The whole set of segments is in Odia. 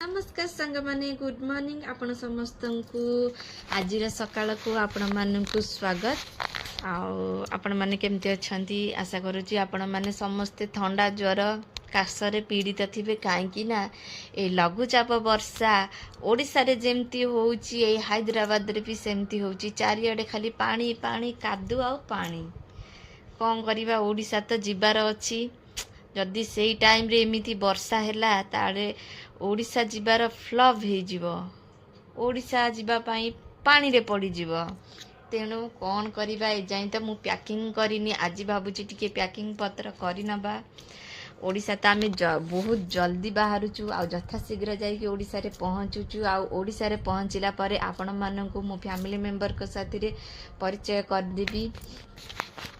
ନମସ୍କାର ସାଙ୍ଗମାନେ, ଗୁଡ୍ ମର୍ଣ୍ଣିଂ। ଆପଣ ସମସ୍ତଙ୍କୁ ଆଜିର ସକାଳକୁ ଆପଣମାନଙ୍କୁ ସ୍ୱାଗତ। ଆଉ ଆପଣମାନେ କେମିତି ଅଛନ୍ତି? ଆଶା କରୁଛି ଆପଣମାନେ ସମସ୍ତେ ଥଣ୍ଡା, ଜ୍ୱର, କାଶରେ ପୀଡ଼ିତ ଥିବେ, କାହିଁକି ନା ଏଇ ଲଘୁଚାପ ବର୍ଷା ଓଡ଼ିଶାରେ ଯେମିତି ହେଉଛି, ଏଇ ହାଇଦ୍ରାବାଦରେ ବି ସେମିତି ହେଉଛି। ଚାରିଆଡ଼େ ଖାଲି ପାଣି, ପାଣି, କାଦୁଅ ଆଉ ପାଣି। କ'ଣ କରିବା, ଓଡ଼ିଶା ତ ଯିବାର ଅଛି। ଯଦି ସେଇ ଟାଇମ୍ରେ ଏମିତି ବର୍ଷା ହେଲା, ତାହେଲେ ଓଡ଼ିଶା ଯିବାର ଫ୍ଲପ୍ ହେଇଯିବ। ଓଡ଼ିଶା ଯିବା ପାଇଁ ପାଣିରେ ପଡ଼ିଯିବ। ତେଣୁ କ'ଣ କରିବା, ଏଯାଏଁ ତ ମୁଁ ପ୍ୟାକିଂ କରିନି। ଆଜି ଭାବୁଛି ଟିକେ ପ୍ୟାକିଂ ପତ୍ର କରିନେବା। ଓଡ଼ିଶା ତ ଆମେ ବହୁତ ଜଲ୍ଦି ବାହାରୁଛୁ ଆଉ ଯଥାଶୀଘ୍ର ଯାଇକି ଓଡ଼ିଶାରେ ପହଞ୍ଚୁଛୁ। ଆଉ ଓଡ଼ିଶାରେ ପହଞ୍ଚିଲା ପରେ ଆପଣମାନଙ୍କୁ ମୋ ଫ୍ୟାମିଲି ମେମ୍ବରଙ୍କ ସାଥିରେ ପରିଚୟ କରିଦେବି।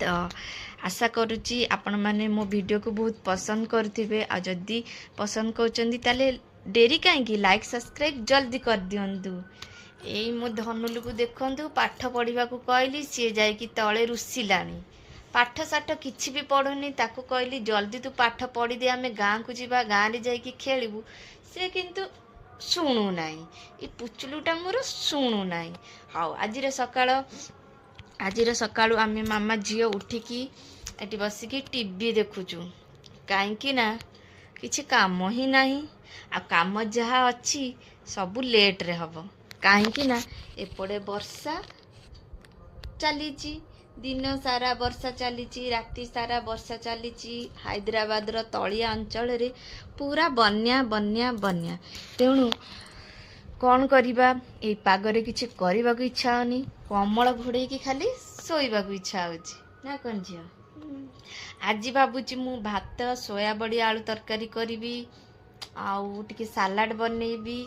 ତ ଆଶା କରୁଛି ଆପଣମାନେ ମୋ ଭିଡ଼ିଓକୁ ବହୁତ ପସନ୍ଦ କରୁଥିବେ। ଆଉ ଯଦି ପସନ୍ଦ କରୁଛନ୍ତି, ତାହେଲେ ଡେରି କାହିଁକି? ଲାଇକ୍, ସବସ୍କ୍ରାଇବ୍ ଜଲ୍ଦି କରିଦିଅନ୍ତୁ। ଏଇ ମୋ ଧନୁଲୁକୁ ଦେଖନ୍ତୁ, ପାଠ ପଢ଼ିବାକୁ କହିଲି, ସିଏ ଯାଇକି ତଳେ ରୁଷିଲାଣି। ପାଠ ସାଠ କିଛି ବି ପଢ଼ୁନି। ତାକୁ କହିଲି, ଜଲ୍ଦି ତୁ ପାଠ ପଢ଼ିଦେ, ଆମେ ଗାଁକୁ ଯିବା, ଗାଁରେ ଯାଇକି ଖେଳିବୁ। ସେ କିନ୍ତୁ ଶୁଣୁନାହିଁ। ଏ ପୁଚୁଲୁଟା ମୋର ଶୁଣୁନାହିଁ। ହଉ, ଆଜିର ସକାଳୁ ଆମେ ମାମା ଝିଅ ଉଠିକି ଏଠି ବସିକି ଟିଭି ଦେଖୁଛୁ, କାହିଁକି ନା କିଛି କାମ ହିଁ ନାହିଁ। ଆଉ କାମ ଯାହା ଅଛି, ସବୁ ଲେଟ୍ରେ ହେବ, କାହିଁକି ନା ଏପଟେ ବର୍ଷା ଚାଲିଛି। ଦିନ ସାରା ବର୍ଷା ଚାଲିଛି, ରାତି ସାରା ବର୍ଷା ଚାଲିଛି। ହାଇଦ୍ରାବାଦର ତଳିଆ ଅଞ୍ଚଳରେ ପୁରା ବନ୍ୟା, ବନ୍ୟା, ବନ୍ୟା। ତେଣୁ କ'ଣ କରିବା, ଏଇ ପାଗରେ କିଛି କରିବାକୁ ଇଚ୍ଛା ହେଉନି। କମ୍ବଳ ଘୋଡ଼େଇକି ଖାଲି ଶୋଇବାକୁ ଇଚ୍ଛା ହେଉଛି, ନା କ'ଣ ଝିଅ? ଆଜି ଭାବୁଛି ମୁଁ ଭାତ, ସୋୟାବଡ଼ି ଆଳୁ ତରକାରୀ କରିବି ଆଉ ଟିକେ ସାଲାଡ଼ ବନେଇବି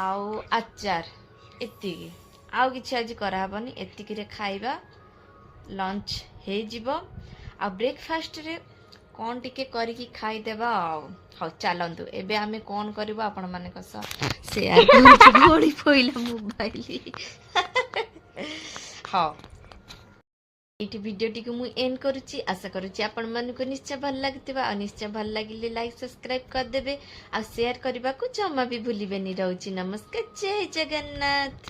ଆଉ ଆଚାର, ଏତିକି। ଆଉ କିଛି ଆଜି କରାହେବନି। ଏତିକିରେ ଖାଇବା ଲଞ୍ଚ ହେଇଯିବ। ଆଉ ବ୍ରେକଫାଷ୍ଟରେ କ'ଣ ଟିକେ କରିକି ଖାଇଦେବା। ଆଉ ହଉ, ଚାଲନ୍ତୁ, ଏବେ ଆମେ କ'ଣ କରିବୁ ଆପଣମାନଙ୍କ ସହ ସେୟାର କରୁଛୁ। ଗଳି ପଇଲା ମୋବାଇଲ। ହଉ, ଏଇଠି ଭିଡ଼ିଓଟିକୁ ମୁଁ ଏଣ୍ଡ କରୁଛି। ଆଶା କରୁଛି ଆପଣମାନଙ୍କୁ ନିଶ୍ଚୟ ଭଲ ଲାଗିଥିବ। ଆଉ ନିଶ୍ଚୟ ଭଲ ଲାଗିଲେ ଲାଇକ୍, ସବସ୍କ୍ରାଇବ୍ କରିଦେବେ ଆଉ ସେୟାର କରିବାକୁ ଜମା ବି ଭୁଲିବେନି। ରହୁଛି, ନମସ୍କାର, ଜୟ ଜଗନ୍ନାଥ।